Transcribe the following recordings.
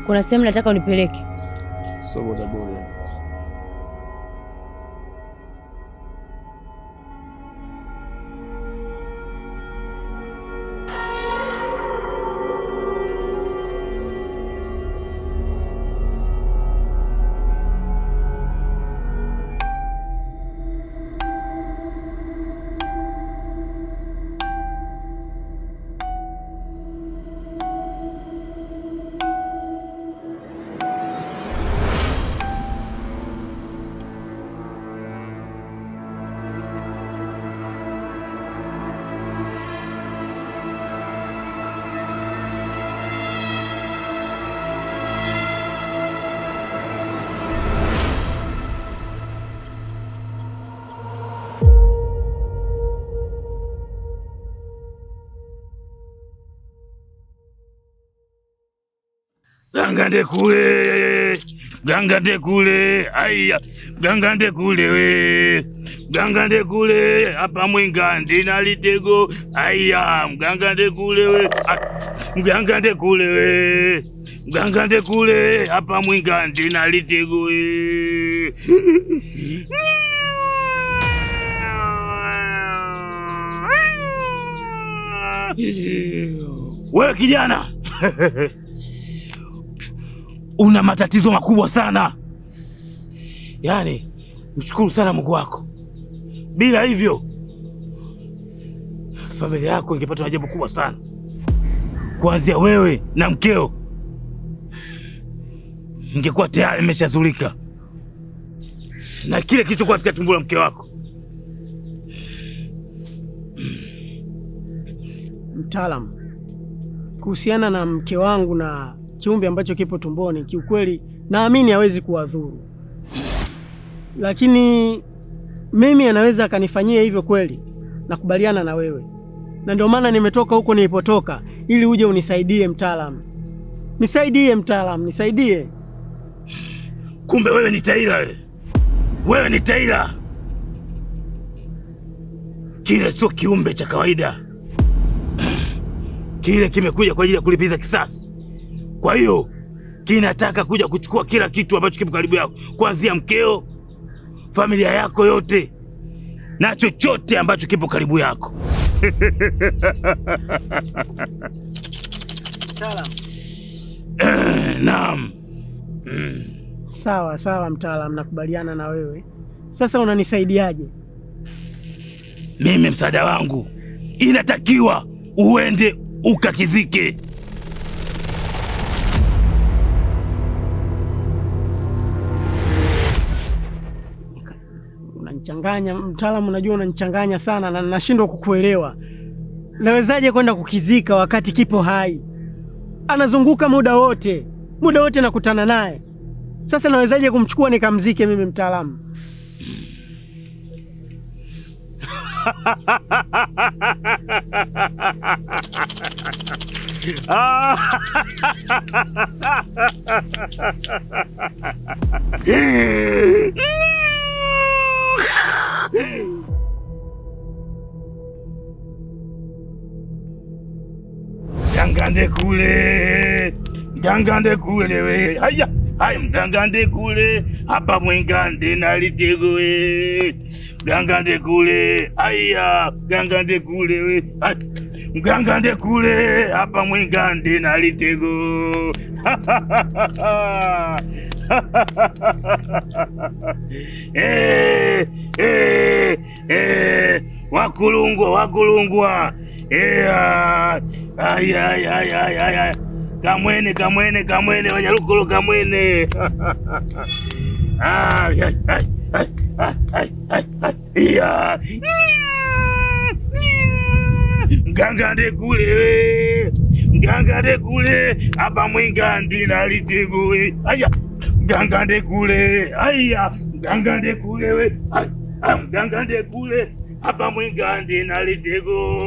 Kuna sehemu nataka unipeleke. Sio bodaboda. Gangande kule, gangande kule, aya, gangande kule we, gangande kule, hapa mwinga ndina litego, aya, mgangande kule we, mgangande kule we, mgangande kule, hapa mwinga ndina litego we. Wewe kijana una matatizo makubwa sana. Yaani, mshukuru sana Mungu wako, bila hivyo familia yako ingepata na jambo kubwa sana, kuanzia wewe na mkeo ingekuwa tayari imeshazulika na kile kilichokuwa katika tumbo la mke wako. Mtaalamu, kuhusiana na mke wangu na kiumbe ambacho kipo tumboni, kiukweli naamini hawezi kuwadhuru, lakini mimi anaweza akanifanyia hivyo kweli. Nakubaliana na wewe, na ndio maana nimetoka huko nilipotoka ili uje unisaidie mtaalamu. Nisaidie mtaalamu, nisaidie. Kumbe wewe ni taila wewe. Wewe ni taila. Kile sio kiumbe cha kawaida. Kile kimekuja kwa ajili ya kulipiza kisasi. Kwa hiyo kinataka kuja kuchukua kila kitu ambacho kipo karibu yako, kuanzia mkeo, familia yako yote na chochote ambacho kipo karibu yako. Mtaalamu. Naam. Sawa sawa mtaalamu, nakubaliana na wewe. Sasa unanisaidiaje? Mimi msaada wangu inatakiwa uende ukakizike. Unanichanganya mtaalamu, unajua unanichanganya sana na nashindwa kukuelewa. Nawezaje kwenda kukizika wakati kipo hai? Anazunguka muda wote, muda wote nakutana naye. Sasa nawezaje kumchukua nikamzike mimi mtaalamu? Mgangande kule, mgangande kule we. Haya, haya mgangande kule, hapa mwingande na litego we. Mgangande kule, haya, mgangande kule we. Haya, mgangande kule, hapa mwingande na litego. Eh, eh, eh, wakulungwa, wakulungwa. Eh, ay, ay, ay, ay, ay, ay. Kamwene, kamwene, kamwene, Wanyarukulu kamwene. Ay, ay, ay, ay, ay, ay, ay, ay. Ya. Mgangande kule, mgangande kule, hapa mwingandi na litego we. Aya, mgangande kule, aya, mgangande kule we. Aya, mgangande kule, hapa mwingandi na litego.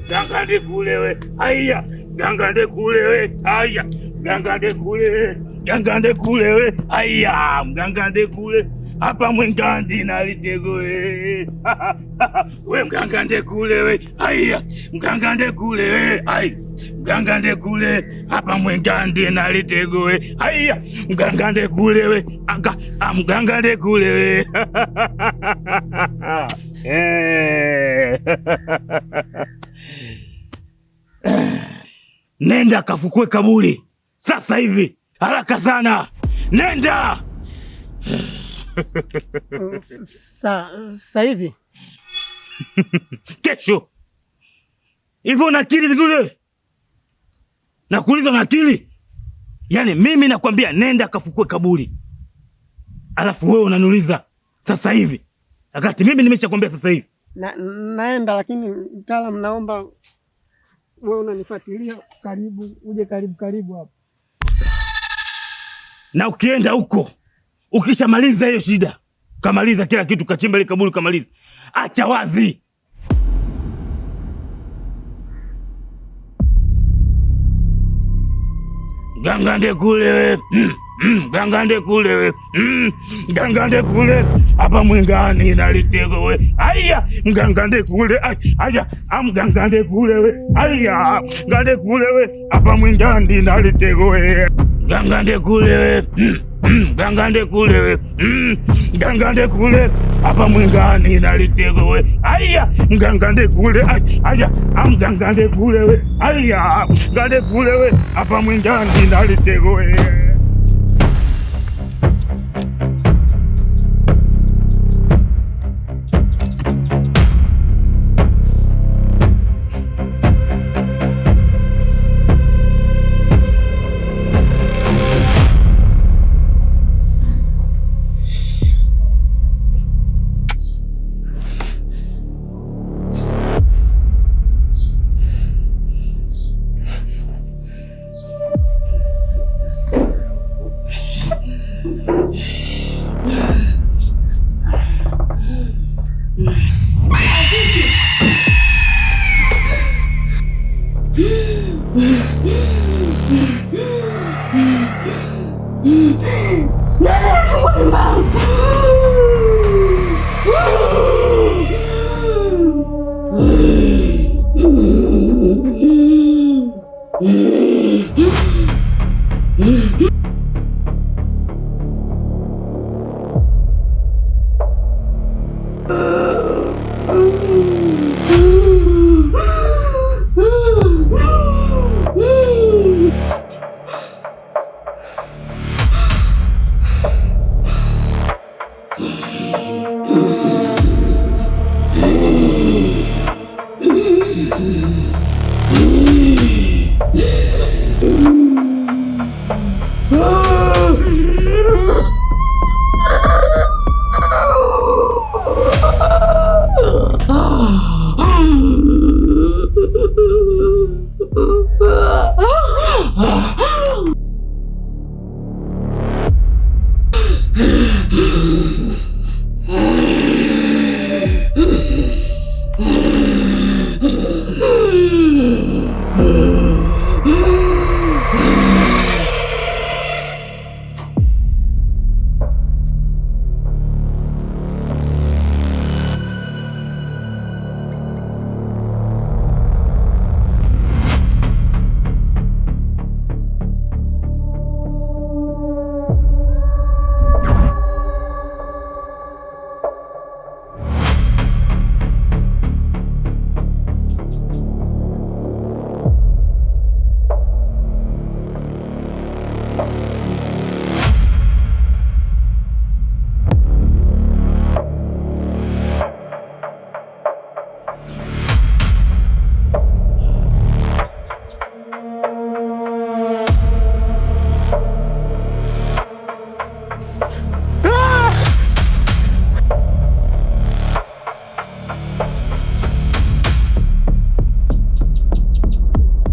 Mgangande kule we, aya, mgangande kule we, aya, mgangande kule, mgangande kule we, aya, mgangande kule. Hapa mwingandi nalitego we. We mganga ndekule we. Aya, mganga ndekule we. Ai, mganga ndekule. Hapa mwingandi nalitego we. Aya, mganga ndekule we. Aga, mganga ndekule we. Eh. Nenda kafukue kaburi sasa hivi, haraka sana, nenda. Sasa hivi Kesho hivi. Una akili vizuri wewe? Nakuuliza, una akili? Yaani mimi nakwambia nenda kafukue kaburi, alafu wewe unaniuliza sasa hivi, wakati mimi nimeshakwambia sasa hivi. Naenda, lakini mtaalamu, naomba wewe unanifuatilia karibu, uje karibu karibu hapa. Na ukienda huko ukishamaliza hiyo shida, kamaliza kila kitu, kachimba ile kaburi, kamaliza, acha wazi. Mganga ndekule we, mganga ndekule we, mganga ndekule hapa mwingani nalitego we, aya mganga ndekule, aya mganga ndekule we, aya mganga ndekule we, hapa mwingani nalitego we, mganga ndekule we, mganga ndekule we, mganga ndekule hapa mwingani nalitego we, aya mganga ndekule, aya mganga ndekule we, aya mganga ndekule we, hapa mwingani nalitego we.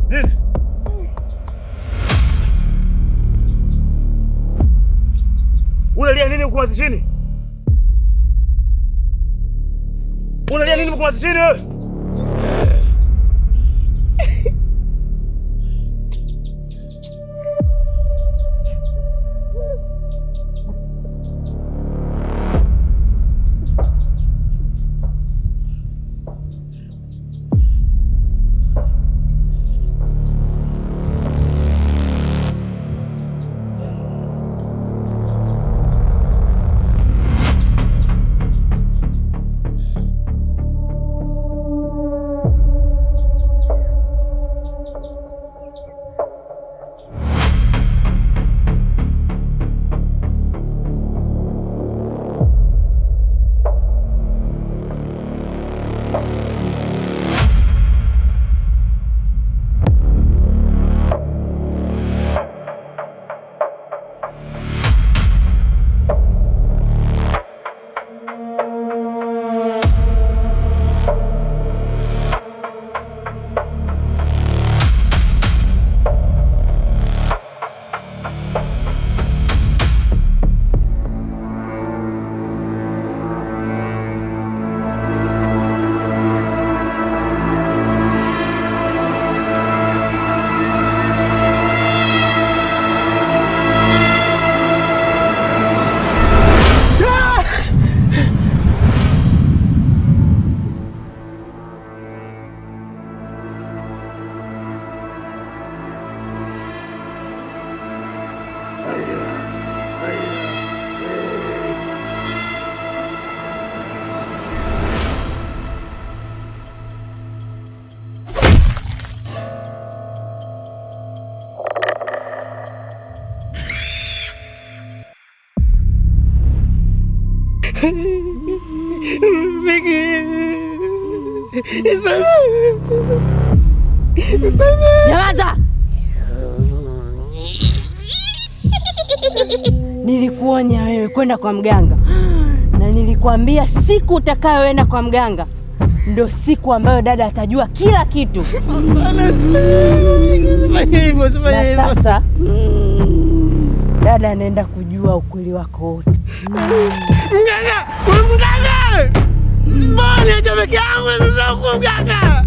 Nini? Unalia nini huko mazishini? Unalia nini huko mazishini wewe? Nisamehe. Nisamehe. Nyamaza! Nilikuonya wewe kwenda kwa mganga, na nilikuambia siku utakayoenda kwa mganga ndio siku ambayo dada atajua kila kitu. Hapana, usifanye hivyo, usifanye Na hivyo. sasa dada anaenda kujua ukweli wako wote. Mganga! Wewe mganga! Mbona niache peke yangu sasa huko mganga?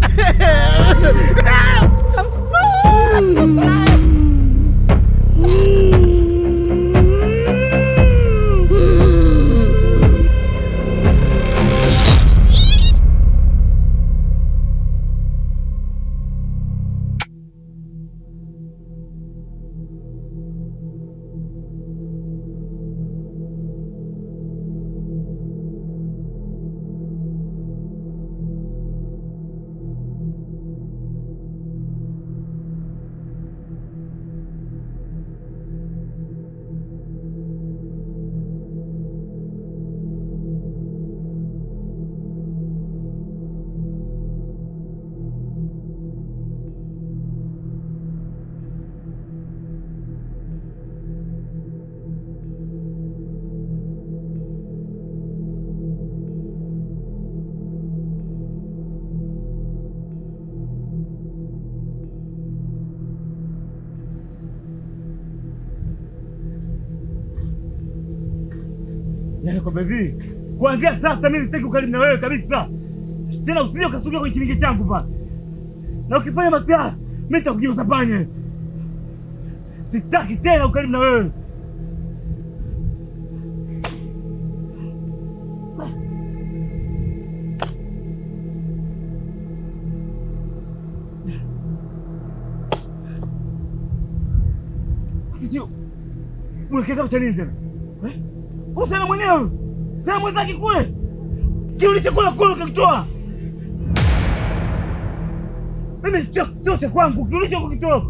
Yaani kwa hivi, kuanzia sasa mimi sitaki ukaribu na wewe kabisa. Tena usije ukasogea kwenye kilinge changu pa. Na ukifanya masiara, mimi nitakugeuza panya. Sitaki tena ukaribu na wewe. Sisi unakiweka cha nini tena? Eh? Usana mwenyewe. Sasa mwenzake kule. Kiulishe kule kule ukakitoa. Mimi sio cha kwangu, kiulishe kukitoa.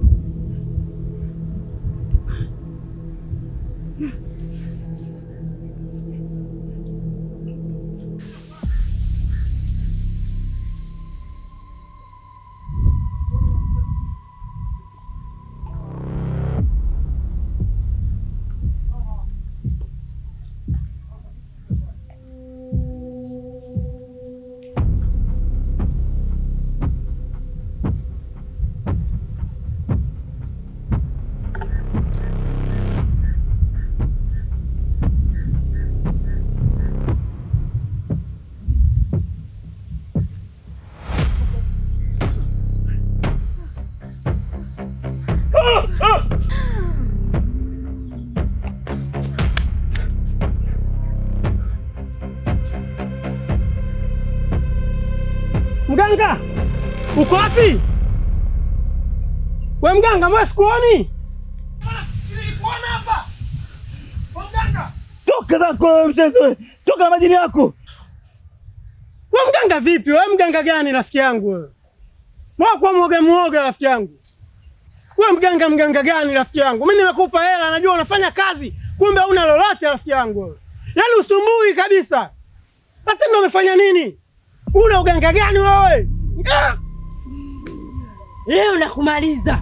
Mganga! Uko wapi? We mganga, mbona sikuoni? Toka zako wewe mchezo wewe. Toka na majini yako. We mganga vipi? We mganga gani rafiki yangu wewe? Mbona kwa mwoga mwoga rafiki yangu? We mganga mganga gani rafiki yangu? Mimi nimekupa hela, najua unafanya kazi, kumbe huna lolote rafiki yangu wewe. Yaani usumbui kabisa. Sasa ndio umefanya nini? Una uganga gani wewe? Ah! Leo nakumaliza.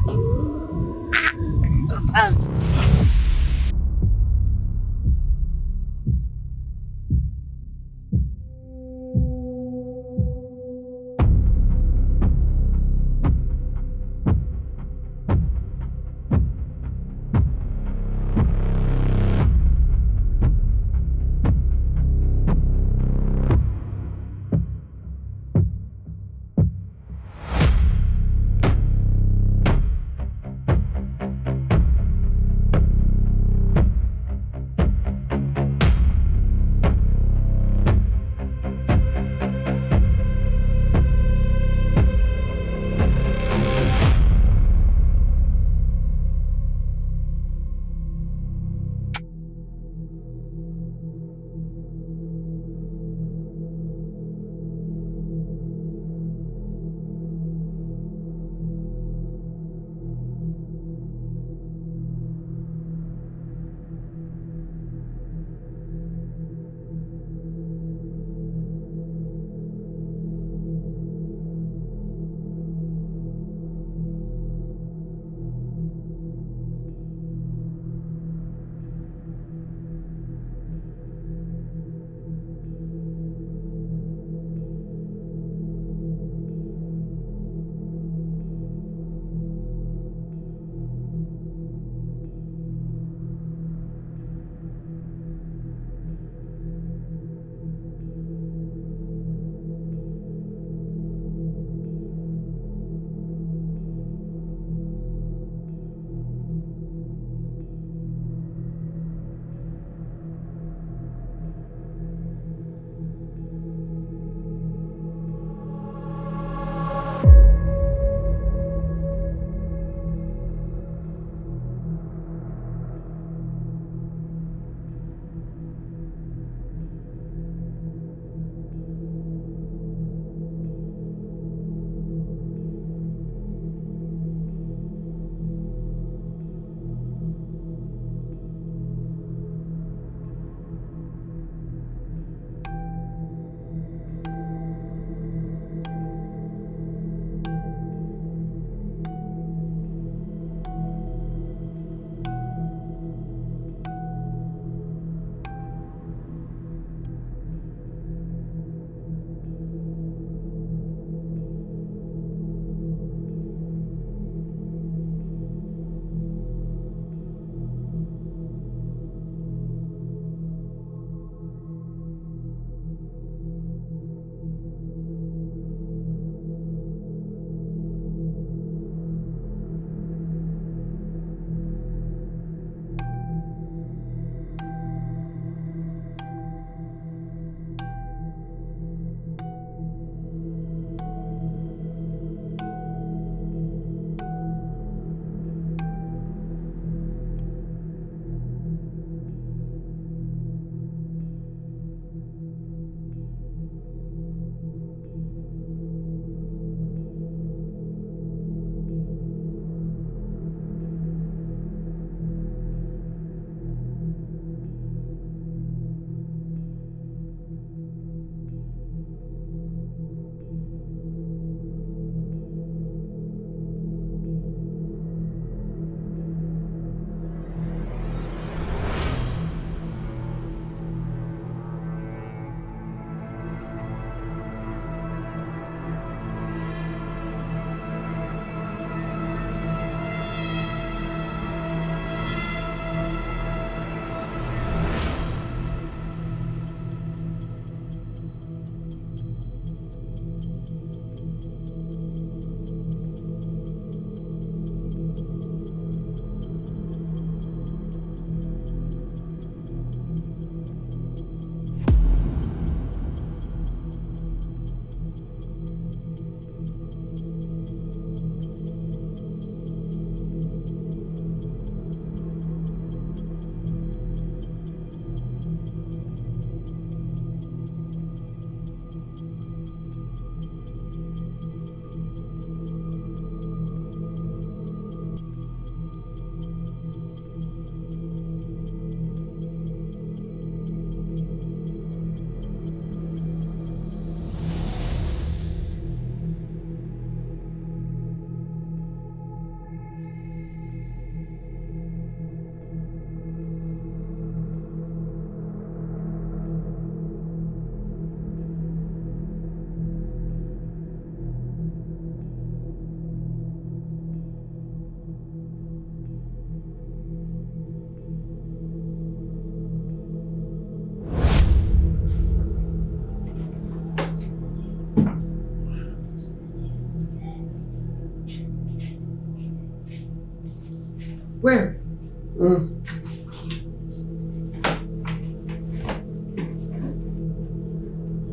Wewe.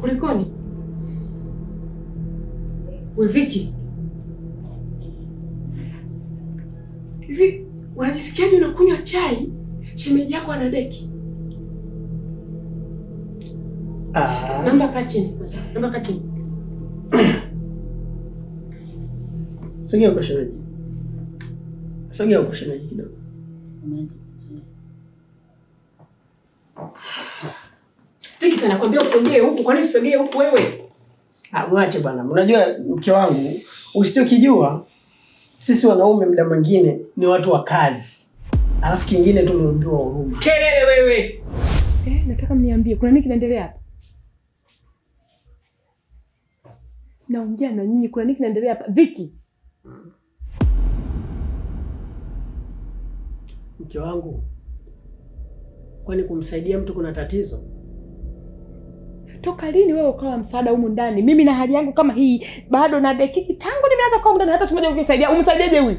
Kulikoni? Wewe Viki. Hivi unajisikiaje unakunywa chai shemeji yako anadeki? Naomba kaa chini. Naomba kaa chini. Sogea kwa shemeji. Sogea kwa shemeji kidogo. Viki sana nakwambia usogee huku, kwa nini usogee huku wewe? Mwache bwana. Unajua mke wangu, usichokijua sisi wanaume muda mwingine ni watu wa kazi. Alafu kingine tumeumbiwa huruma. Kelele wewe. Nataka mniambie kuna nini kinaendelea hapa? Naongea na nyinyi, kuna nini kinaendelea hapa? Viki. Mke wangu, kwani kumsaidia mtu kuna tatizo? Toka lini wewe ukawa msaada humu ndani? Mimi na hali yangu kama hii bado na dakiki tangu nimeanza kwa ndani hata siku moja ukinisaidia. Umsaidieje huyu?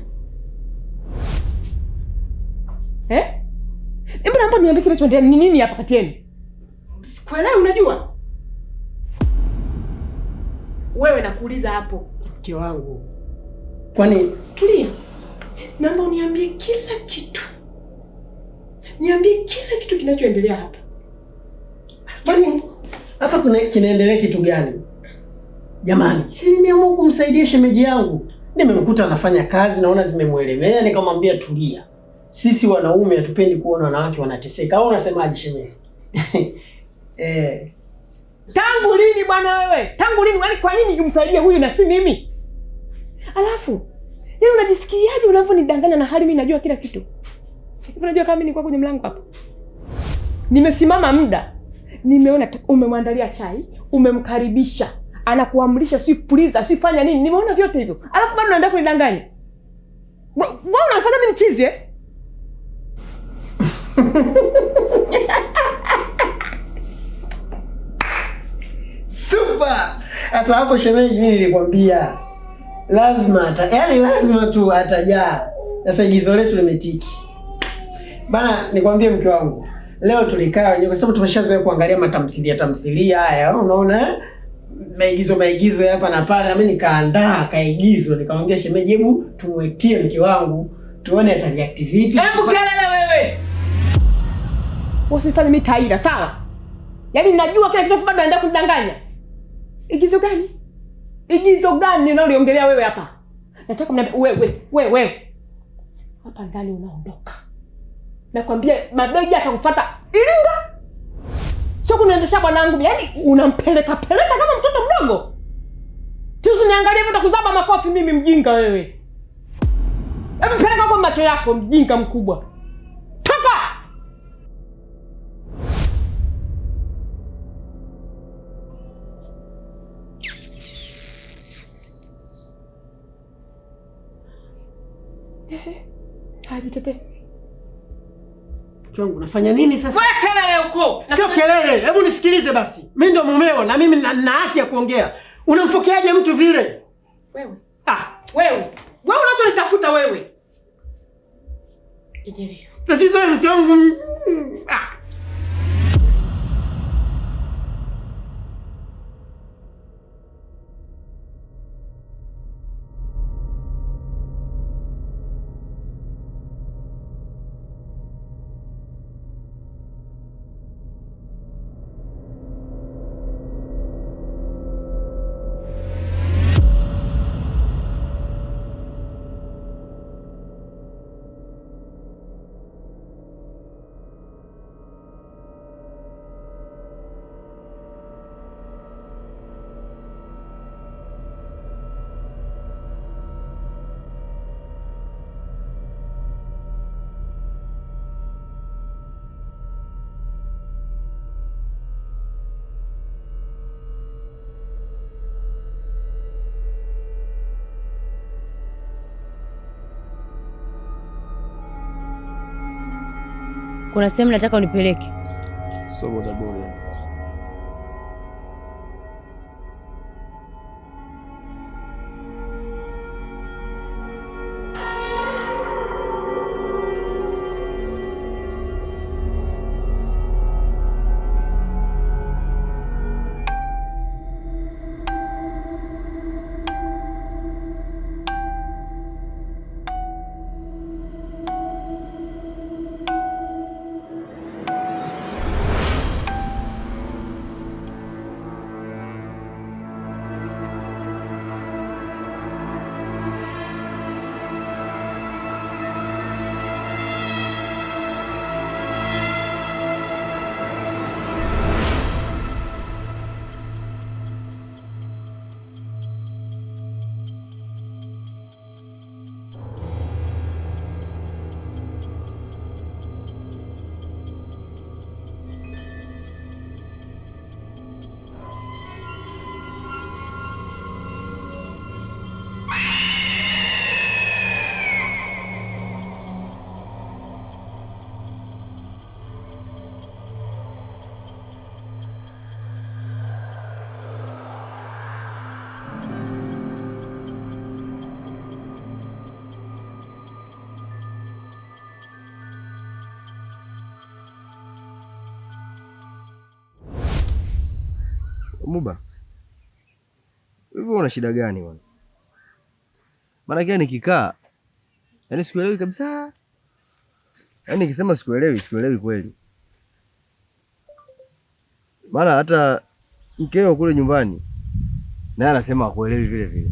Hebu naomba niambie kinachoendelea ni nini hapa kati yenu? Sikuelewi unajua? Wewe nakuuliza hapo. Mke wangu, kwani tulia. Naomba uniambie kila kitu. Niambie kila kitu kinachoendelea hapa. Kwani hapa kuna kinaendelea kitu gani? Jamani, si nimeamua kumsaidia shemeji yangu. Nimemkuta anafanya kazi naona zimemuelemea, nikamwambia tulia. Sisi wanaume hatupendi kuona wanawake wanateseka. Au unasemaje shemeji? Tangu lini bwana wewe? Tangu lini? Yaani kwa nini umsaidie huyu na si mimi? Alafu, yaani unajisikiaje unavyonidanganya na hali mimi najua kila kitu? Hivi unajua kama mimi nilikuwa kwenye mlango hapo? Nimesimama muda. Nimeona umemwandalia chai, umemkaribisha, anakuamrisha si puliza, si fanya nini. Nimeona vyote hivyo. Alafu bado unaendelea kunidanganya. Wewe unafanya mimi nichizi eh? Super. Sasa hapo shemeji mimi nilikwambia lazima yaani lazima tu atajaa. Sasa igizo letu limetiki. Bana nikwambie mke wangu, leo tulikaa wenyewe kwa sababu tumeshazoea kuangalia matamthilia haya, unaona maigizo hapa na pale, na mimi nikaandaa kaigizo nikamwambia shemeji hebu tumwetie mke wangu tuone atareact vipi. Hebu kelele wewe. Usifanye mimi taira, sawa? Yaani najua kila kitu bado naendelea kudanganya. Igizo gani? Igizo gani unaliongelea wewe hapa? Nataka mniambie wewe wewe. Hapa ndani unaondoka. Nakwambia mabegi atakufuata Iringa. Sio kuniendesha bwanangu, yaani unampeleka peleka kama mtoto mdogo. Tusiniangalie hivyo utakuzaba makofi mimi mjinga wewe. Hebu peleka kwa macho yako mjinga mkubwa. Toka! Hajitete. Mke wangu unafanya nini sasa? Wewe kelele huko. Sio kelele, hebu nisikilize basi. Mimi ndo mumeo na mimi nina haki ya kuongea. Unamfokeaje mtu vile? Wewe. Wewe. Wewe unachonitafuta wewe. Endelea. Tatizo ni mke wangu. Kuna sehemu nataka unipeleke. Sio bodaboda. Muba, hivi una shida gani bwana? Maana kia nikikaa, yaani sikuelewi kabisa. Yaani nikisema sikuelewi, sikuelewi kweli. Maana hata mkeo kule nyumbani naye anasema hakuelewi vile vile.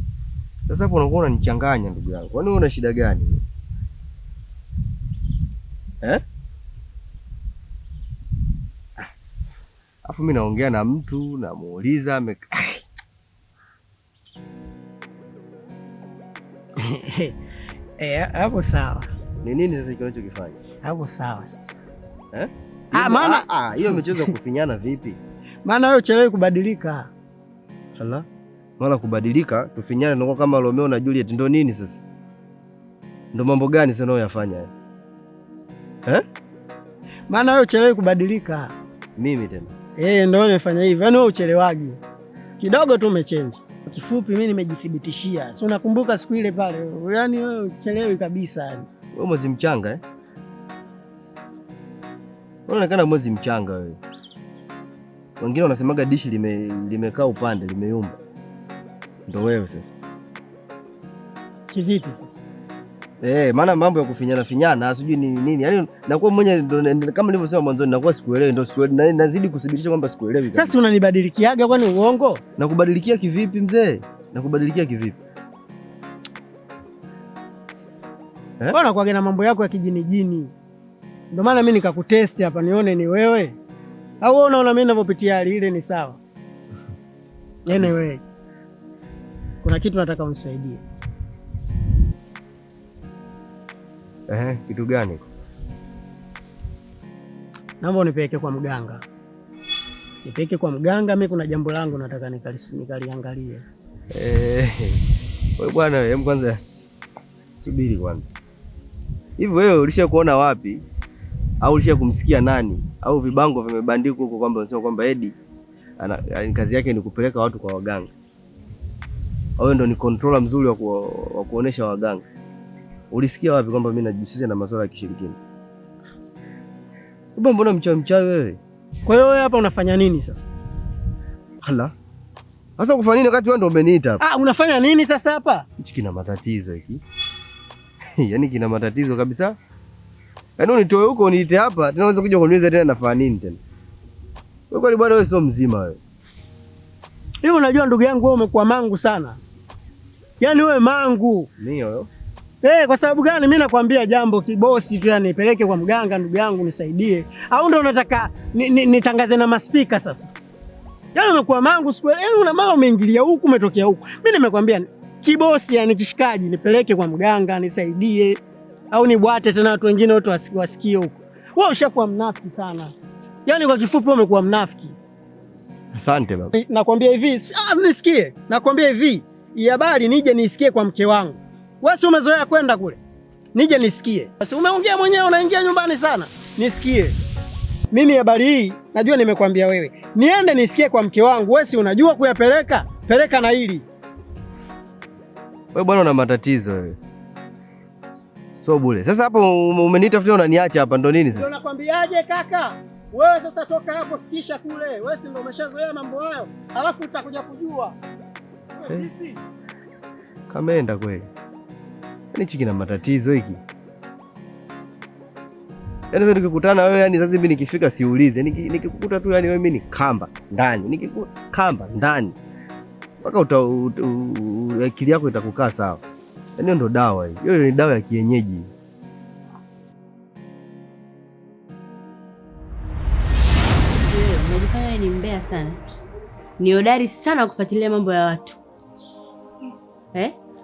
Sasa hapo unakuwa unanichanganya ndugu yangu. Kwani una shida gani? Eh? Afu mimi naongea na mtu namuuliza Hapo sawa. Ni nini sasa kinachokifanya? Hapo sawa sasa. Eh? Maana hiyo michezo ya kufinyana vipi? Maana wewe uchelewi kubadilika. Ala. Mara kubadilika tufinyane ndio kama Romeo na Juliet ndio nini sasa? Ndio mambo gani sasa unayoyafanya? Eh? Maana wewe uchelewi kubadilika. Mimi tena. Ndio nimefanya hivyo. Yaani wewe uchelewagi. Kidogo tu umechange. Kifupi mimi nimejithibitishia. Si unakumbuka siku ile pale? Yaani wewe uchelewi kabisa yani. Wewe mwezi mchanga eh? Unaonekana mwezi mchanga wewe. Wengine wanasemaga dishi limekaa upande, limeyumba. Ndio wewe sasa. Kivipi sasa? Maana mambo ya kufinyana finyana sijui ni nini. Yaani nakuwa mwenye kama nilivyosema mwanzoni nakuwa sikuelewi, ndio sikuelewi. Nazidi kudhibitisha kwamba sikuelewi. Sasa unanibadilikiaga kwani uongo? Nakubadilikia kivipi mzee? Nakubadilikia kivipi? Bwana kwa na mambo yako ya kijinijini. Ndio maana mimi nikakutest hapa nione ni wewe. Au wewe unaona mimi ninavyopitia hali ile ni sawa? Anyway, kuna kitu nataka unisaidie. Kitu gani? Naomba unipeleke kwa mganga. Nipeleke kwa mganga, mimi kuna jambo langu nataka nikaliangalie. Wewe bwana, hebu kwanza subiri kwanza. Hivi wewe ulishakuona wapi? Au ulishakumsikia nani? Au vibango vimebandikwa huko kwamba unasema kwamba Edi ana kazi yake ni kupeleka watu kwa waganga? Au ndo ni controller mzuri wa kuonesha waganga? Ulisikia wapi kwamba mimi najihusisha na masuala ya kishirikina? Mbona mbona mchawi mchawi wewe? Kwa hiyo wewe hapa unafanya nini sasa? Hala. Sasa kufanya nini wakati wewe ndio umeniita hapa? Unafanya nini sasa hapa? Hichi kina matatizo hiki. Yaani kina matatizo kabisa. Yaani unitoe huko uniite hapa, tena unaweza kuja kuniuliza tena nafanya nini tena? Wewe kwani bwana wewe sio mzima wewe. Hivi unajua ndugu yangu wewe umekuwa mangu sana. Yaani wewe mangu. Mimi huyo. Kwa sababu gani mimi nakwambia jambo kibosi tu, yani nipeleke kwa mganga ndugu yangu nisaidie. Au ndio unataka nitangaze na maspika sasa? Yaani umekuwa mangu siku, yaani una mara umeingilia huku umetokea huku. Mimi nimekwambia kibosi, yani kishikaji, nipeleke kwa mganga nisaidie. Au nibwate tena watu wengine wote wasikie huko. Wewe ushakuwa mnafiki sana. Yaani kwa kifupi wewe umekuwa mnafiki. Asante baba. Nakwambia hivi, nisikie. Nakwambia hivi, hii habari nije nisikie kwa mke wangu. Wewe si umezoea kwenda kule? Nije nisikie. Sasa umeongea mwenyewe unaingia nyumbani sana. Nisikie. Mimi habari hii najua nimekwambia wewe. Niende nisikie kwa mke wangu. Wewe si unajua kuyapeleka? Peleka na hili. Wewe bwana una matatizo wewe. So bure. Sasa hapo umeniita futi unaniacha hapa ndo nini sasa? Ndio nakwambiaje kaka? Wewe sasa toka hapo fikisha kule. Wewe si ndio umeshazoea mambo hayo? Alafu utakuja kujua. Vipi? Kameenda kweli. Yaani hichi kina matatizo hiki. Yaani sasa nikikutana wewe, yani sasa mimi nikifika siulize. Nikikukuta tu yani wewe mimi ni kamba ndani. Nikikuta kamba ndani. Mpaka akili yako itakukaa sawa. Yaani ndio dawa hii. Hiyo ni dawa ya kienyeji. Unajifanya ni mbea sana. Ni hodari sana kufuatilia mambo ya watu.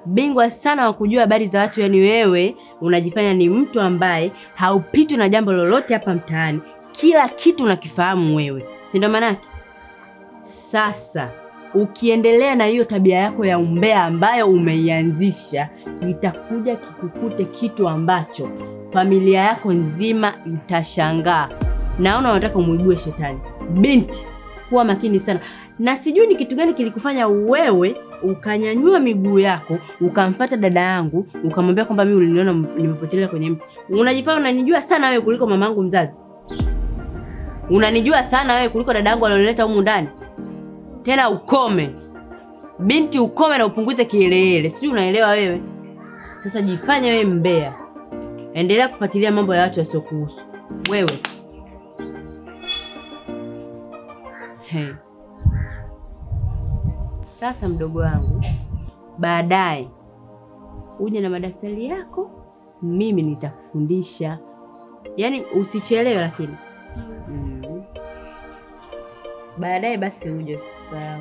Bingwa sana wa kujua habari za watu. Yani wewe unajifanya ni mtu ambaye haupitwi na jambo lolote hapa mtaani. Kila kitu unakifahamu wewe. Si ndio maana yake? Sasa ukiendelea na hiyo tabia yako ya umbea ambayo umeianzisha, itakuja kikukute kitu ambacho familia yako nzima itashangaa. Naona unataka umuibue shetani. Binti, kuwa makini sana. Na sijui ni kitu gani kilikufanya wewe ukanyanyua miguu yako ukamfuata dada yangu ukamwambia kwamba mimi uliniona nimepotelea kwenye mti. Unajifanya unanijua sana wewe kuliko mamangu mzazi. Unanijua sana wewe kuliko dada yangu alionileta humu ndani. Tena ukome binti, ukome na upunguze kielele, sijui unaelewa wewe? Sasa jifanye wewe mbea, endelea kufuatilia mambo ya watu wasiokuhusu wewe. Hey. Sasa mdogo wangu, baadaye uje na madaftari yako, mimi nitakufundisha. Yaani usichelewe lakini. Baadaye basi uje, sawa.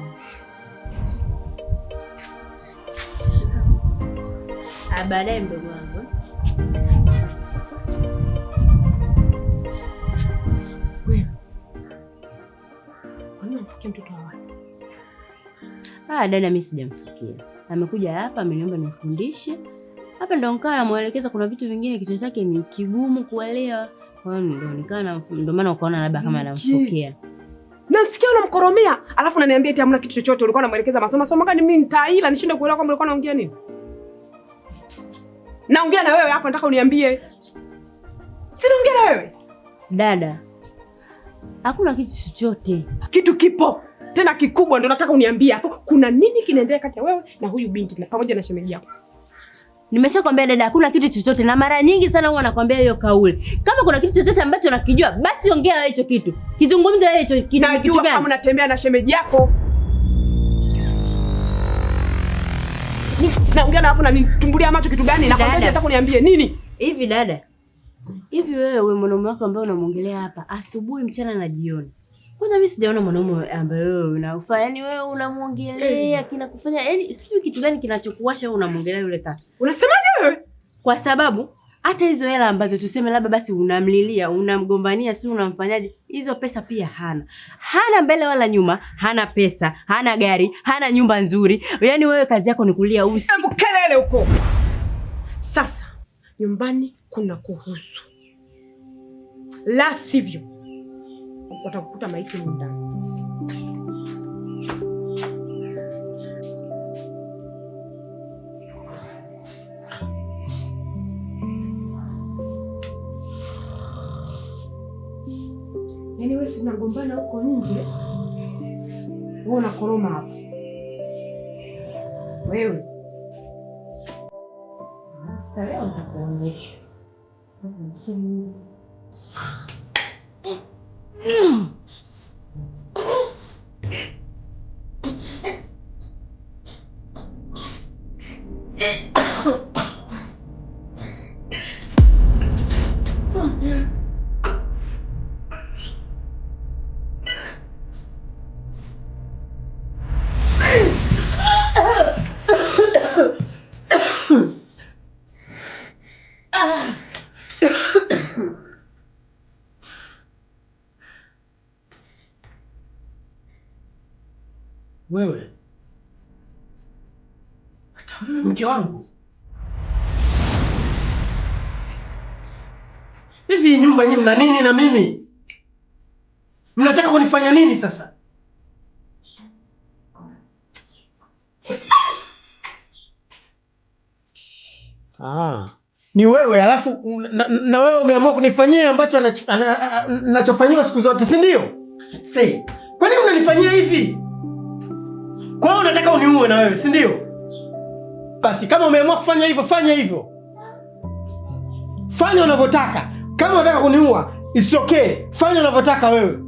Baadaye mdogo wangu. Wewe. Kwa nini unamfikia mtoto wa watu? Dada mimi sijamfikia. Amekuja hapa ameniomba nimfundishe. Hapa ndo nikawa namuelekeza kuna vitu vingine kichwa chake ni kigumu kuelewa. Kwa hiyo ndo nikawa ndo maana ukaona labda kama anamfokea. Nasikia unamkoromea, alafu unaniambia eti hamna kitu chochote ulikuwa unamuelekeza masomo. Masomo gani mimi nitaila nishinde kuelewa kwamba ulikuwa unaongea nini? Naongea na wewe hapa nataka uniambie. Sinaongea na wewe. Dada, hakuna kitu chochote. Kitu kipo. Tena kikubwa ndo nataka uniambie hapo. Kuna nini kinaendelea kati ya wewe na huyu binti na pamoja na shemeji yako? Nimeshakwambia dada hakuna kitu chochote, na mara nyingi sana huwa nakwambia hiyo kauli. Kama kuna kitu chochote ambacho nakijua basi ongea wewe hicho kitu. Kizungumze wewe hicho kitu. Najua kama unatembea na shemeji yako. Naongea na hapo na nitumbulia macho kitu gani? Nakwambia nataka uniambie nini? Hivi dada. Hivi wewe mwanaume wako ambaye unamuongelea hapa asubuhi, mchana na jioni. Kwanza mimi sijaona mwanaume ambaye wewe unafanya, yani wewe unamuongelea kinakufanya, yani sijui kitu gani kinachokuwasha wewe unamuongelea yule kaka. Unasemaje wewe? Kwa sababu hata hizo hela ambazo tuseme labda basi unamlilia, unamgombania, si unamfanyaje, hizo pesa pia hana. Hana mbele wala nyuma, hana pesa, hana gari, hana nyumba nzuri. Yaani wewe kazi yako ni kulia usi. Hebu kelele huko. Sasa nyumbani kuna kuhusu. La sivyo watakukuta maiti ndani. Yaani wewe si unagombana huko nje, wewe unakoroma hapo. Wewe. Sasa leo nitakuonyesha. Wewe hata wewe mke wangu, hivi nyumba nyinyi mna nini na mimi? Mnataka kunifanya nini sasa? Ni wewe alafu na wewe umeamua kunifanyia ambacho nachofanyiwa siku zote, si ndio? Si. Kwa nini unanifanyia hivi? Kwa hiyo unataka uniue na wewe, si ndio? Basi kama umeamua kufanya hivyo, fanya hivyo. Fanya unavyotaka. Kama unataka kuniua, it's okay. Fanya unavyotaka wewe.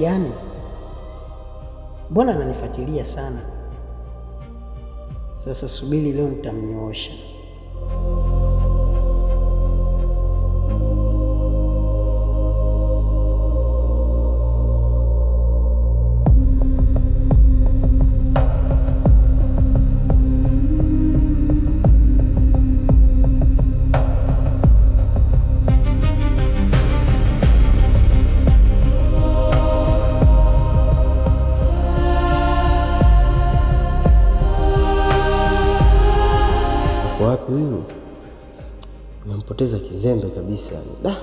gani? Mbona ananifuatilia sana? Sasa subiri, leo nitamnyoosha. Yuko wapi huyu? Nampoteza kizembe kabisa yani. Da.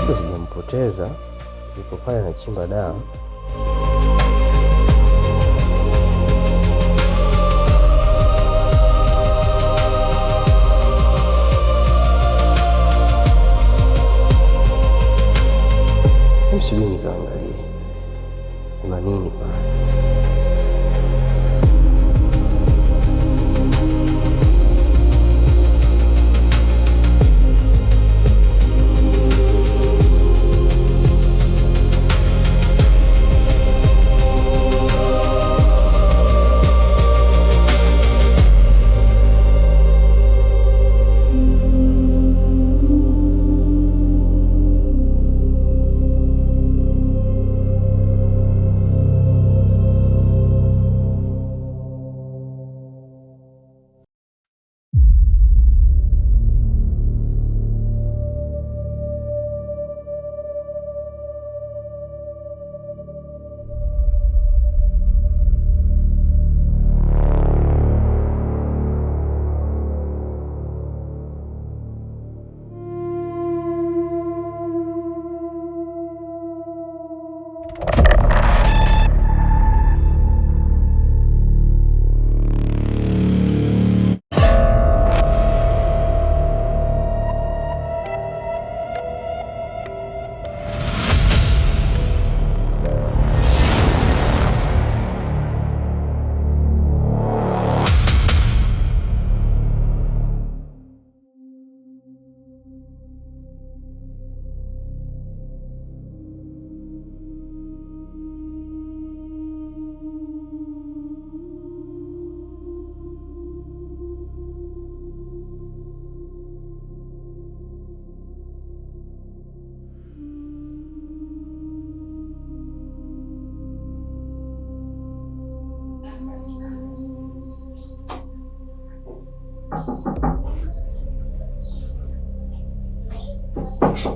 Bado sijampoteza, yupo pale anachimba dawa. Hem, subiri nikaangalie kuna nini pale.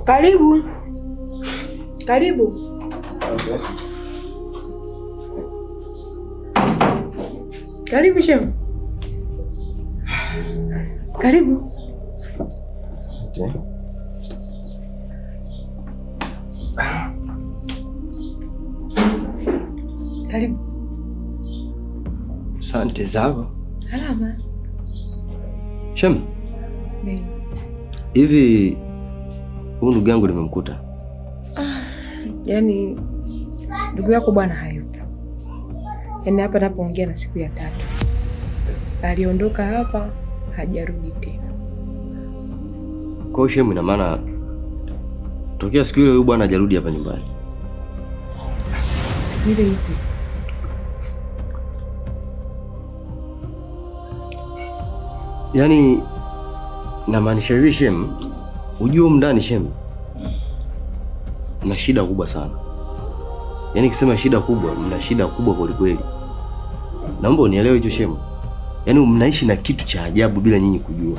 Karibu. Karibu. Karibu shemu. Karibu. Asante. Karibu. Asante zako. Salama. Shem, Ndio. hivi huyu ndugu yangu nimemkuta? Yaani ndugu yako bwana hayupo. Yaani hapa napoongea na siku ya tatu. Aliondoka hapa hajarudi tena. Kwa hiyo Shem, ina maana tokea siku ile huyu bwana hajarudi hapa nyumbani. Siku ile ipi? Yaani namaanisha hivi Shem, ujue humu ndani Shem na shida kubwa sana. Yaani kisema shida kubwa, mna shida kubwa kweli kweli. Naomba unielewe hicho Shem. Yaani mnaishi na kitu cha ajabu bila nyinyi kujua.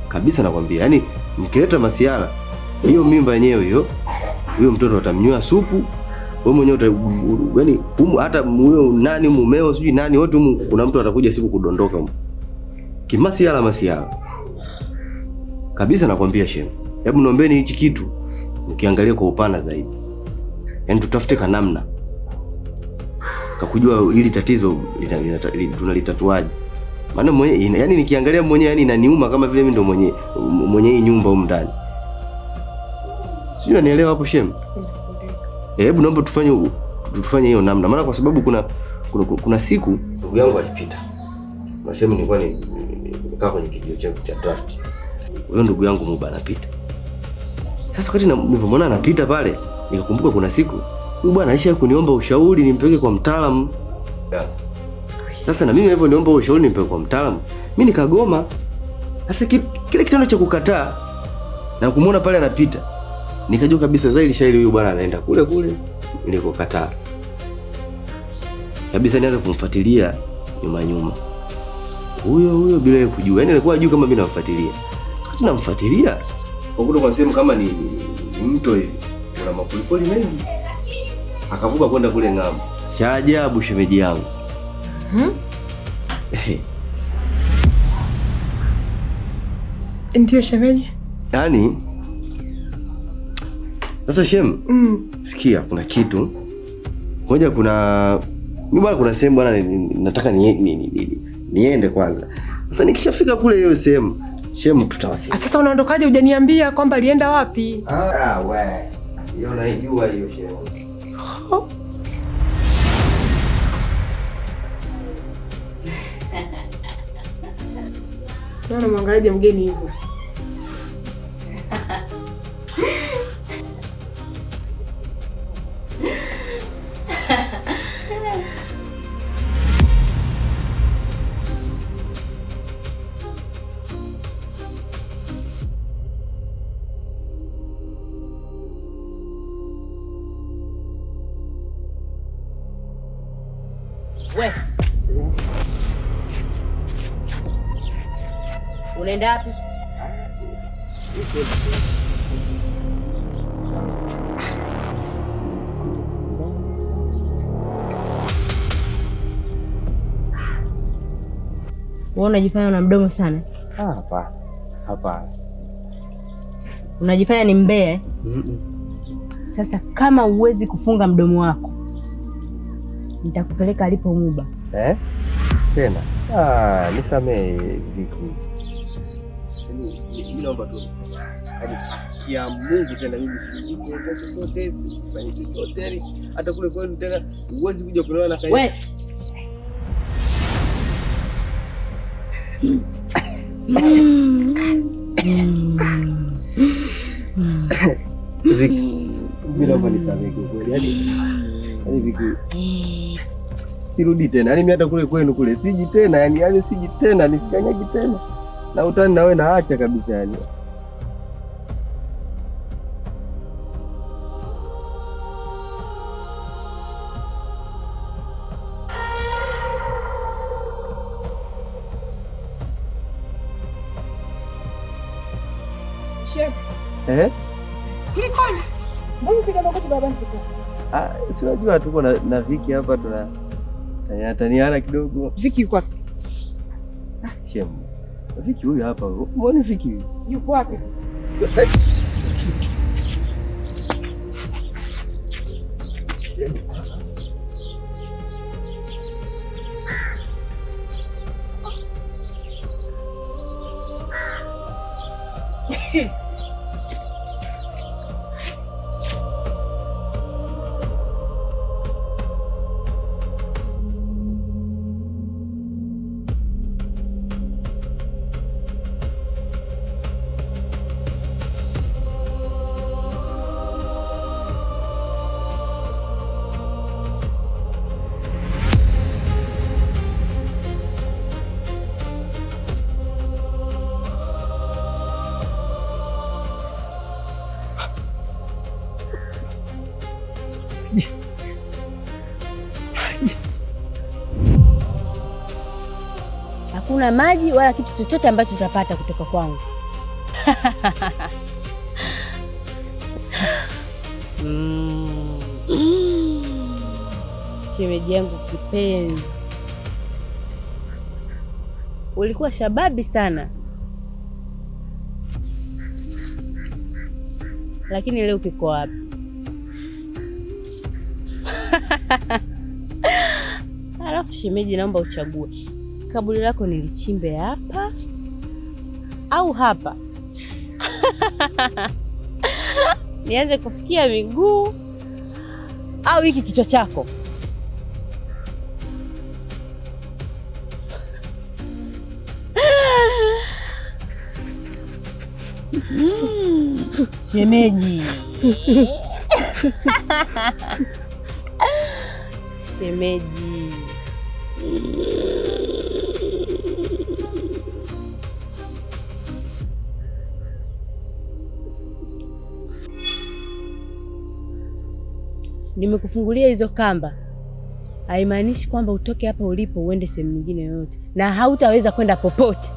Kabisa nakwambia. Yaani mkileta masiara, hiyo mimba yenyewe hiyo, huyo mtoto atamnywa supu, wewe mwenyewe uta yaani hata huyo nani mumeo sijui nani wote humu kuna mtu atakuja siku kudondoka humu. Kimasiara masiara. Kabisa nakwambia Shem. Hebu niombeni hichi kitu mkiangalia kwa upana zaidi. Yaani tutafute kanamna kakujua hili tatizo tunalitatuaje. Maana mwenye yaani nikiangalia mwenyewe yaani inaniuma kama vile mimi ndo mwenye hii nyumba humu ndani. Sijui unanielewa hapo Shem? Hebu naomba tufanye Tufanye hiyo namna. Maana kwa sababu kuna siku ndugu yangu alipita. Na sehemu nilikuwa nimekaa kwenye kijio changu cha draft. Huyo ndugu yangu Muba anapita. Sasa wakati nilipomwona anapita pale, nikakumbuka kuna siku huyu bwana alisha kuniomba ushauri nimpeleke kwa mtaalamu. Sasa na mimi nilivyoniomba ushauri nimpeleke kwa mtaalamu, mimi nikagoma. Sasa kile kitendo cha kukataa na kumuona pale anapita, nikajua kabisa zaidi shairi huyu bwana anaenda kule kule nilikokataa. Kabisa nianza kumfuatilia nyuma nyuma. Huyo huyo bila yeye kujua. Yaani alikuwa hajui kama mimi namfuatilia. Sasa namfuatilia kwa kwa sehemu kama ni mto hivi. Kuna mapolipoli mengi. Akavuka kwenda kule ng'ambo. Cha ajabu shemeji yangu. Ndio shemeji. Yaani sasa shem, sikia kuna kitu. Moja kuna mimi bwana, kuna sehemu bwana nataka niende kwanza. Sasa nikishafika kule ile sehemu, shem tutawasiliana. Sasa unaondokaje? Hujaniambia kwamba alienda wapi? Ah we. Hiyo naijua hiyo shem. Naona mwangaliaje mgeni hivyo. We. Unaenda wapi? Wewe unajifanya una mdomo sana. Hapana. Hapana. Unajifanya ni mbea. Sasa kama huwezi kufunga mdomo wako, nitakupeleka alipo Muba. Tena. Nisamee Viki. Mimi naomba tu nisamee. Yaani kia Mungu tena mimi sijui chochote, sifanyi chochote. Hata kule kwenu tena huwezi kuja kuniona na wewe. Viki, mimi naomba nisamee kwa kweli. Yaani Viki, sirudi tena. Yaani mimi hata kule kwenu kule siji tena, yaani siji tena, nisikanyagi tena. Na utani na wewe naacha kabisa yani. Shem. Kulikoni? Mbona unapiga magoti baba nipesa? Si unajua tuko na Viki hapa tuna taniana kidogo. Viki yuko wapi? Shem. Viki huyu hapa. Muone Viki. Yuko wapi? Hakuna maji wala kitu chochote ambacho utapata kutoka kwangu. Shemeji yangu kipenzi, ulikuwa shababi sana, lakini leo kiko wapi? Alafu shemeji, naomba uchague kaburi lako nilichimbe hapa au hapa? Nianze kufikia miguu au hiki kichwa chako? Shemeji. Shemeji. Nimekufungulia hizo kamba haimaanishi kwamba utoke hapa ulipo uende sehemu nyingine yoyote, na hautaweza kwenda popote.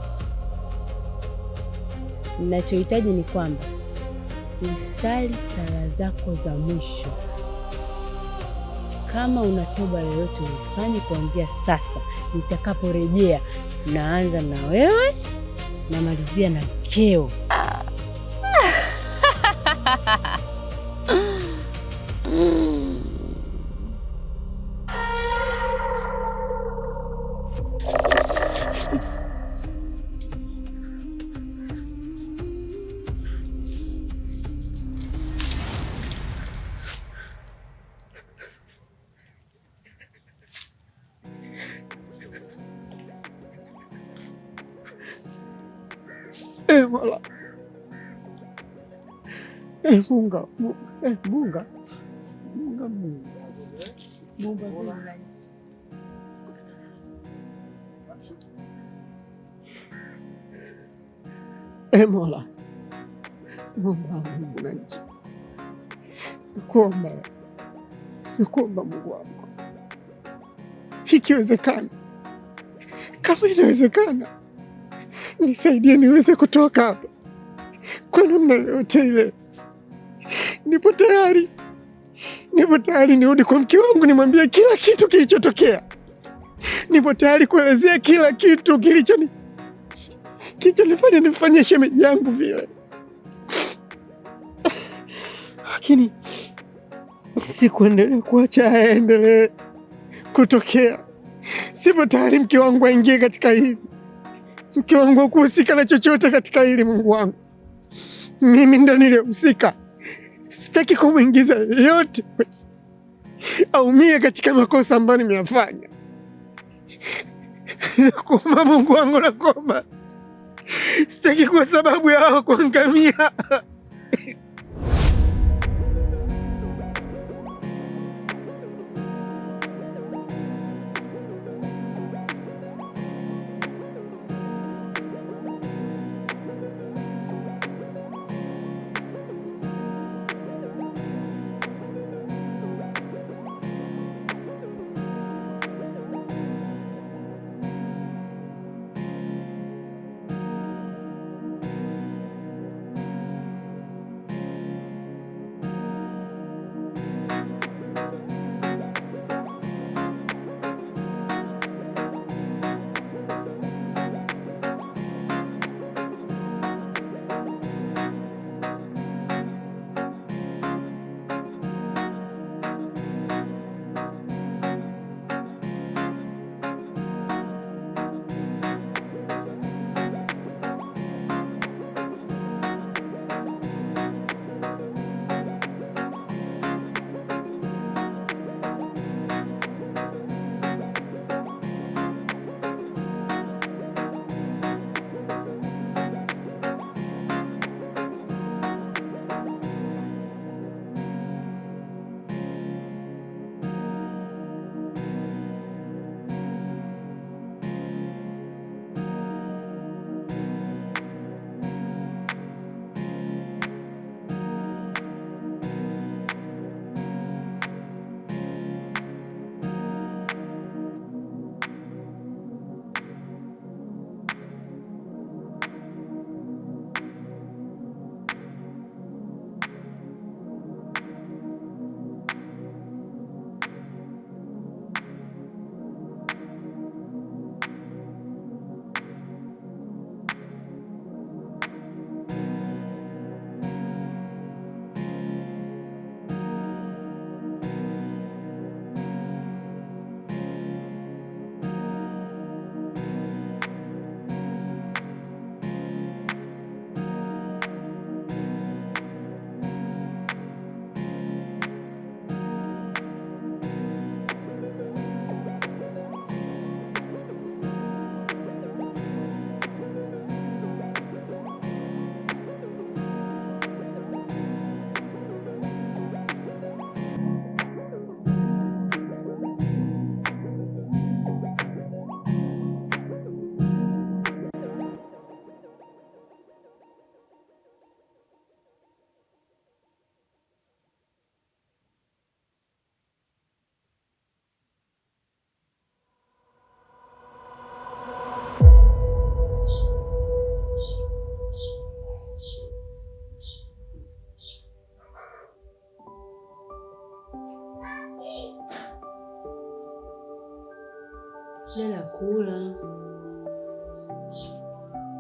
Ninachohitaji ni kwamba usali sala zako za mwisho. Kama una toba yoyote uifanye kuanzia sasa. Nitakaporejea naanza na wewe, namalizia na mkeo. Mola. Munga, Munga. Munga, Munga. Munga. Mola. Mungu wa mbingu na nchi. Nakuomba, nakuomba Mungu wangu, ikiwezekana, kama inawezekana, nisaidie niweze kutoka hapa kwa namna yoyote ile. Nipo tayari, nipo tayari nirudi kwa mke wangu, nimwambie kila kitu kilichotokea. Nipo tayari kuelezea kila kitu kilichonifanya nimfanyie shemeji yangu vile, lakini sikuendelea kuacha yaendelee kutokea. Sipo tayari mke wangu aingie katika hili, mke wangu hakuhusika na chochote katika hili. Mungu wangu, mimi ndo nilihusika. Sitaki kumwingiza yeyote aumie katika makosa ambayo nimeyafanya. Nakuomba Mungu wangu, nakuomba, sitaki kuwa sababu ya wao kuangamia. Dada, kula.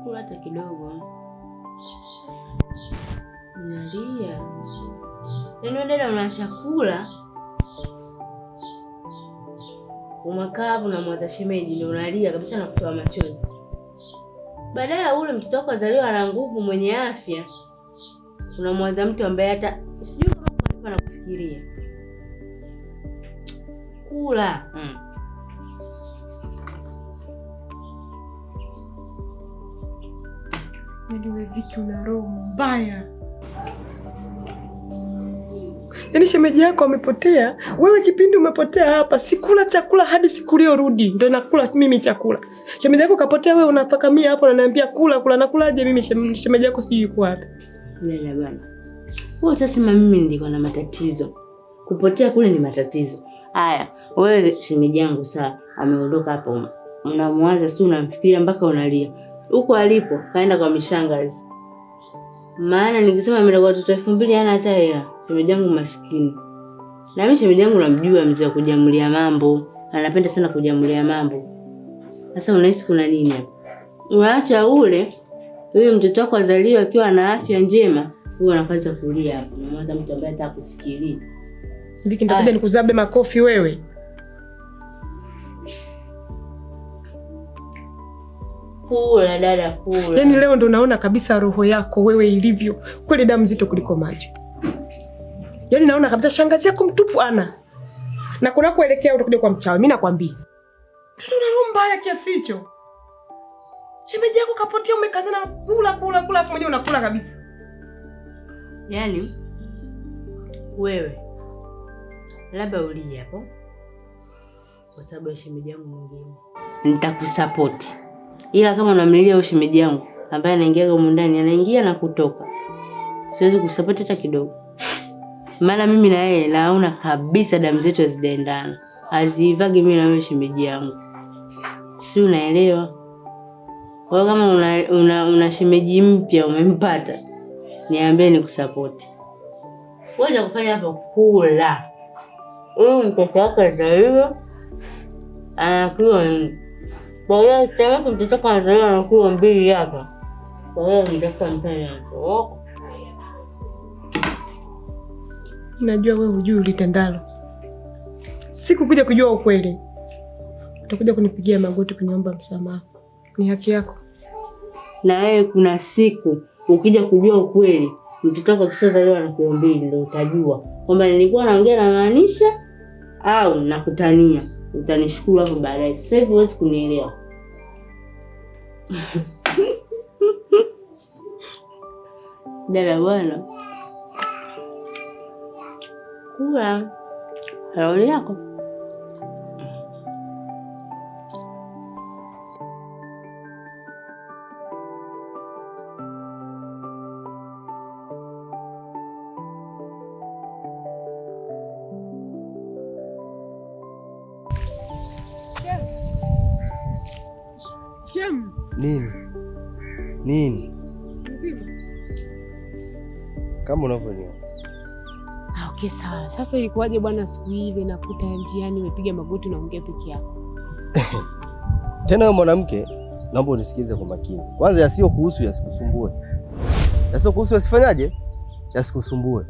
Kula hata kidogo. Unalia. Yaani dada una chakula. Umekaa hapo unamwaza shemeji ndio unalia kabisa na kutoa machozi. Baadaye ule mtoto wako azaliwa ana nguvu, mwenye afya. Unamwaza mtu ambaye hata sijui kama alikuwa anakufikiria. Kula. Yaani wewe Viki una roho mbaya. Yaani shemeji yako amepotea, wewe kipindi umepotea hapa, sikula chakula hadi siku uliyorudi, ndio nakula mimi chakula. Shemeji yako kapotea, wewe unafakamia hapo unaniambia kula kula, nakulaje mimi shemeji yako sijui yuko wapi. Lala bwana. Wewe utasema mimi nilikuwa na matatizo. Kupotea kule ni matatizo. Haya, wewe shemeji yangu sawa, ameondoka hapo. Unamwaza si unamfikiria mpaka unalia. Huko alipo kaenda kwa mishangazi. Maana nikisema ameenda kwa watoto 2000 hana hata hela. Shemeji yangu maskini. Na mimi shemeji yangu namjua, mzee wa kujamulia mambo. Anapenda sana kujamulia mambo. Sasa unahisi kuna nini hapa? Unaacha ule huyo mtoto wako azaliwe akiwa na afya njema, huyo anaanza kulia hapo. Unamwaza mtu ambaye hata kufikiria. Viki, nitakuja nikuzabe makofi wewe. Kula dada, kula. Yaani leo ndo naona kabisa roho yako wewe ilivyo. Kweli damu nzito kuliko maji. Yaani naona kabisa shangazi yako mtupu ana. Na kuna kuelekea utakuja kwa mchawi, mimi nakwambia. Mtoto una roho mbaya kiasi hicho. Shemeji yako kapotea, umekazana kula kula kula, afu mwenyewe unakula kabisa. Yaani wewe labda ulie hapo kwa sababu ya shemeji yangu mwingine. Nitakusupport. Ila kama unamlilia huyo shemeji yangu ambaye anaingia huko ndani, anaingia na kutoka, siwezi kusupport hata kidogo. Maana mimi na yeye naona kabisa damu zetu hazijaendana. Haziivagi mimi na wewe shemeji yangu. Si unaelewa? Kwa hiyo kama una shemeji mpya umempata, niambie nikusupport. Wewe cha kufanya hapo kula. Huyu mtoto wako azaliwe anakuwa nini? Kwa hiyo tayari mtoto wako anazaliwa anakuwa mbili hapa. Kwa hiyo nitafuta mfanya hapo. Najua wewe hujui ulitendalo. Sikukuja kujua ukweli. Utakuja kunipigia magoti kuniomba msamaha. Ni haki yako. Na wewe kuna siku ukija kujua ukweli, mtoto wako akishazaliwa na kilo mbili ndio utajua kwamba nilikuwa naongea na maanisha au nakutania. Utanishukuru hapo baadaye. Sasa hivi huwezi kunielewa. Dada bwana. Kula. Hauli yako. Shem. Nini? Nini? Mzima. Kama unavyoniona. Ah, okay sawa. Sasa ilikuwaje bwana siku ile nakuta njiani umepiga magoti unaongea peke yako? Tena wewe mwanamke, naomba unisikize kwa makini. Kwanza yasiyo kuhusu yasikusumbue. Yasiyo kuhusu yasifanyaje? Yasikusumbue.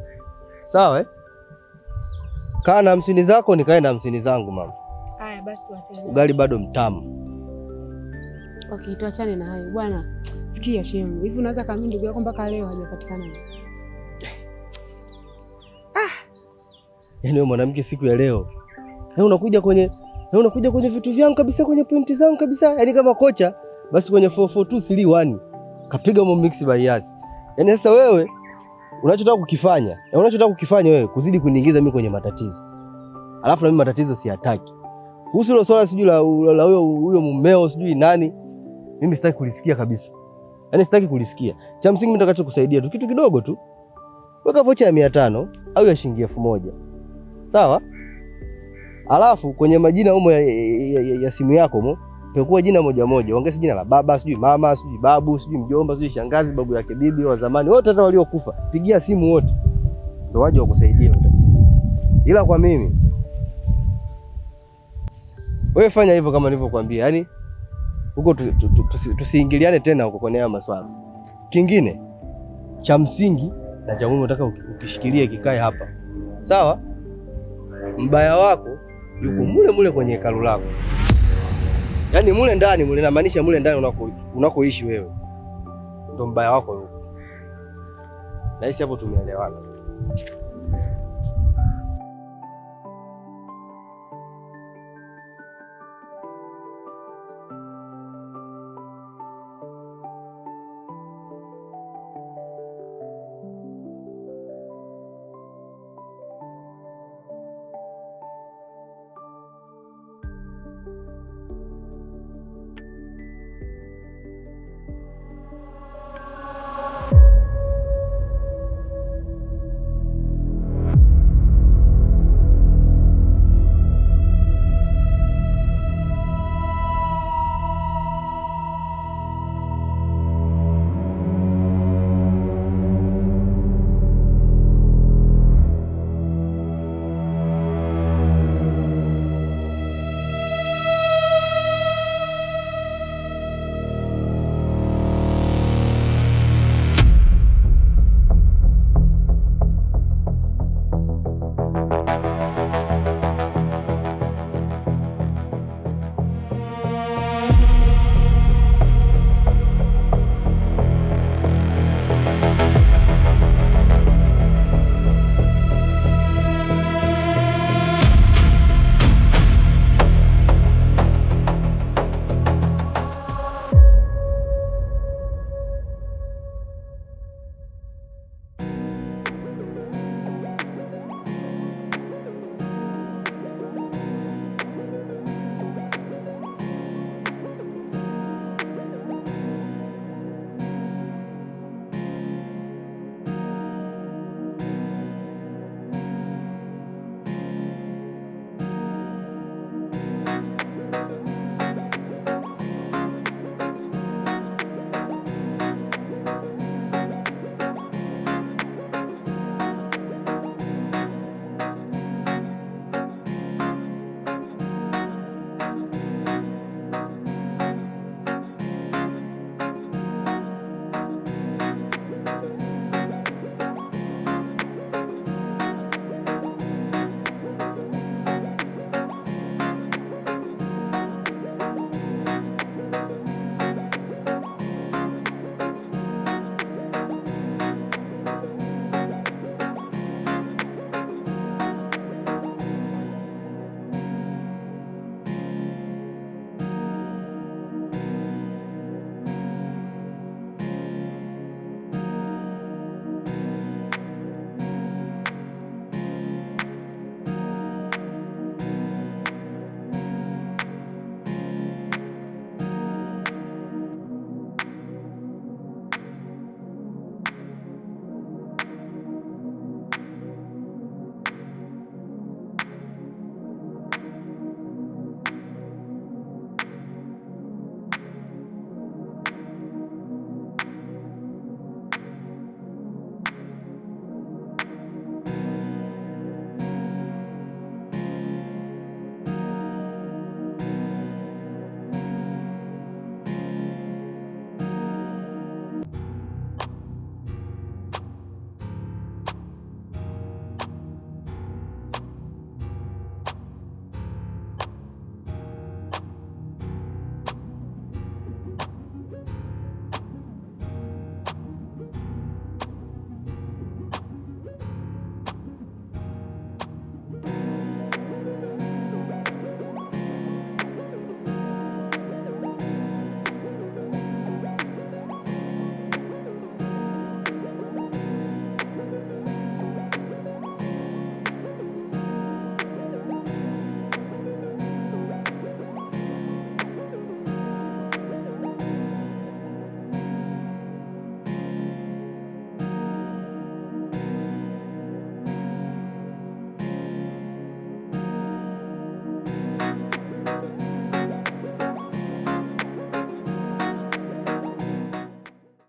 Sawa eh? Kaa na 50 zako nikae na 50 zangu mama. Haya basi tuachane. Ugali bado mtamu. Okay, tuachane na hayo bwana. Sikia Shemu, hivi unaweza kama ndugu yako mpaka leo hajapatikana? Yaani wewe mwanamke siku ya leo, yaani unakuja kwenye vitu vyangu kabisa, kwenye pointi zangu kabisa. Yaani kama kocha basi kwenye 4-4-2-3-1 kapiga mo mix by Yas. Yaani sasa wewe unachotaka kukifanya, yaani unachotaka kukifanya wewe kuzidi kuniingiza mimi kwenye matatizo. Alafu na mimi matatizo siyataki. Kuhusu hilo swala sijui la huyo mumeo sijui nani, mimi sitaki kulisikia kabisa. Yaani sitaki kulisikia. Cha msingi mimi nitakachokusaidia tu kitu kidogo tu. Weka vocha ya 500 au ya shilingi 1000. Sawa? Alafu kwenye majina humo ya simu yako humo, pekua jina moja moja. Ongeza jina la baba, sijui mama, sijui babu, sijui mjomba, sijui shangazi, babu yake bibi wa zamani, wote hata waliokufa. Pigia simu wote. Ndio waje wakusaidie tatizo. Ila kwa mimi, Wewe fanya hivyo kama nilivyokuambia. Yaani huko tusiingiliane tena huko kwenye haya maswala. Kingine cha msingi na cha muhimu nataka ukishikilie kikae hapa. Sawa? Mbaya wako yuko mule mule kwenye hekalu lako. Yaani mule ndani mule, namaanisha mule ndani unakoishi wewe. Ndio mbaya wako yuko. Nahisi hapo tumeelewana.